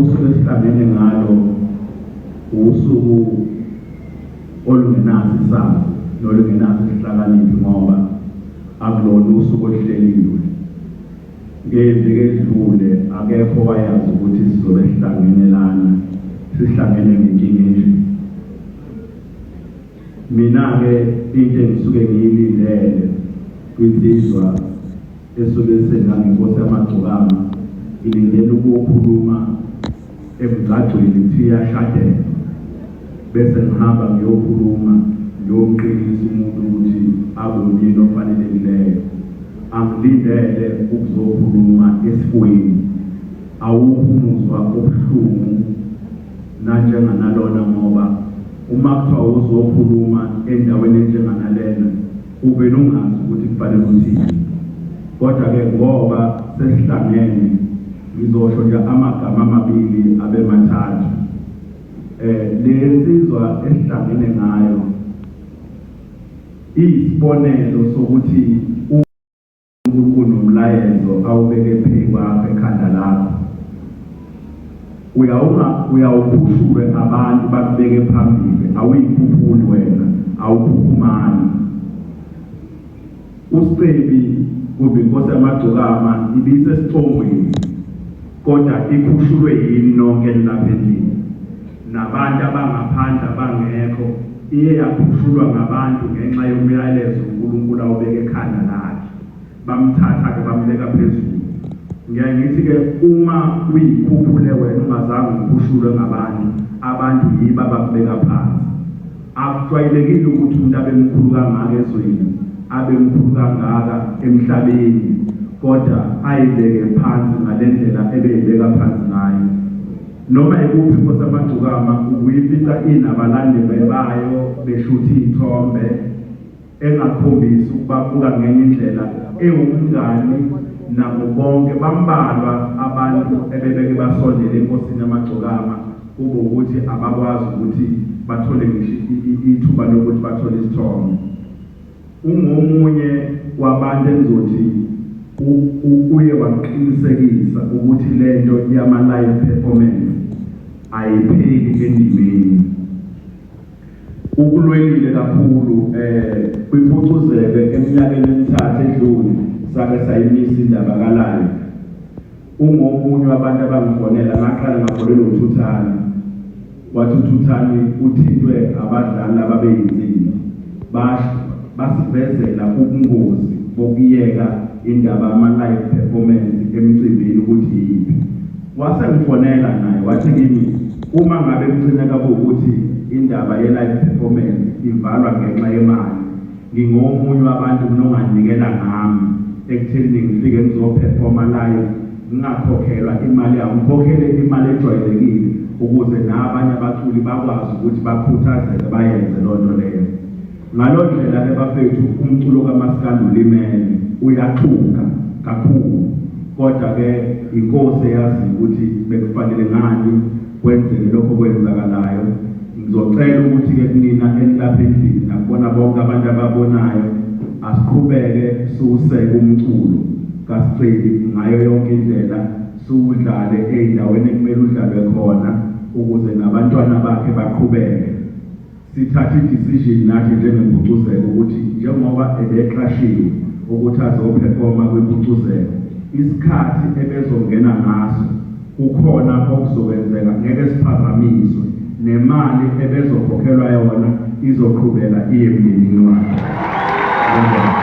Usuku esihlangene ngalo usuku olungenaso isazi nolungenaso isihlakaniphi ngoba akulona usuku oluhleliwe. Ngeviki edlule akekho owayazi ukuthi sizobe sihlangene lana, sihlangene ngenkinga enje. Mina-ke into engisuke ngiyilindele kwinsizwa esuke isengangenkosi yamagcokama, ngilindele ukuyokhuluma emgcagcweni kuthiwa iyashadelwa bese ngihamba ngiyokhuluma ngiyomqinisa umuntu ukuthi abe umyeni ofanelekileyo. Angilindele ukuzokhuluma esifweni. Awukho umuzwa obuhlungu nanjenganalona ngoba uma kuthiwa uzokhuluma endaweni enjenganalena uvele ungazi ukuthi kufanele uthini. Kodwa-ke ngoba sesihlangene ngizosho nje amagama amabili abe mathathu. Eh le nsizwa esihlangene ngayo iyisibonelo sokuthi uNkulunkulu nomlayezo awubeke phezu kwakho ekhanda lakho uyawunga uyawukhushulwe abantu bakubeke phambili awuyikhuphuli wena awukhukhumani uSicebi kumbe inkosi yamagcokama ibisesicongweni kodwa ikhushulwe yini nonke nilapha endlini nabantu abangaphandle abangekho iye yakhushulwa ngabantu ngenxa yomyalezo uNkulunkulu awubeke ekhanda lakhe bamthatha-ke bambeka phezulu ngiyaye ngithi-ke uma uyikhuphule wena ungazange ukhushulwe ngabantu abantu yibo abakubeka phansi akujwayelekile ukuthi umuntu abe mkhulu kangaka ezweni abe mkhulu kangaka emhlabeni kodwa ayibeke phansi ngale ndlela ebeyibeka phansi ngayo Noma ikuphi inkosi yamagcokama ubuyifica inabalandeli bayo beshutha iy'thombe engakhombisi ukubabuka ngenye indlela ewumngani nabo bonke bambalwa abantu ebebeke basondele enkosini yamagcokama kube ukuthi abakwazi ukuthi bathole ngisho ithuba lokuthi bathole isithombe. Ungomunye wabantu engizothi uye waqinisekisa ukuthi lento yama live performance ayipheli endimeni. Ukulwelile kakhulu eh kwimpucuzeko eminyakeni emithathu edlule sake sayimisa indaba ka live. Ungomunye wabantu abangifonela ngaqala ngafonelwa uThuthani wathi uThuthani uthintwe abadlali ababeyinsimbi basho basivezela ubungozi bokuyeka indaba ama-live performance emcimbini ukuthi yiphi wase ngifonela naye wathi kimi uma ngabe kucineka kuwukuthi indaba ye-live performance ivalwa ngenxa yemali Ngingomunye wabantu mina onganikela ngami ekuthenini ngifike ngizoperforma live ngingakhokhelwa imali yami, ngikhokhele imali ejwayelekile ukuze nabanye abaculi bakwazi ukuthi bakhuthazeke bayenze loo nto leyo. Ngaloo ndlela-ke bafethu umculo kamaskandi ulimele, uyaxhuga kakhulu kodwa-ke inkosi eyaziyo ukuthi bekufanele ngani kwenzeke lokho okwenzakalayo. Ngizocela ukuthi-ke kunina enilapha endlini nakubona bonke abantu ababonayo asiqhubeke siwuseke umculo kaSicebi ngayo yonke indlela siwudlale ey'ndaweni ekumele udlalwe khona ukuze nabantwana bakhe baqhubeke. Sithathe i-decision nathi njengempucuzeko ukuthi njengoba ebeqashiwe ukuthi azophefoma kwimpucuzeko isikhathi ebezongena ngaso kukhona okuzokwenzeka ngeke siphazamiswe nemali ebezokhokhelwa yona izoqhubeka iye emndenini wakhe.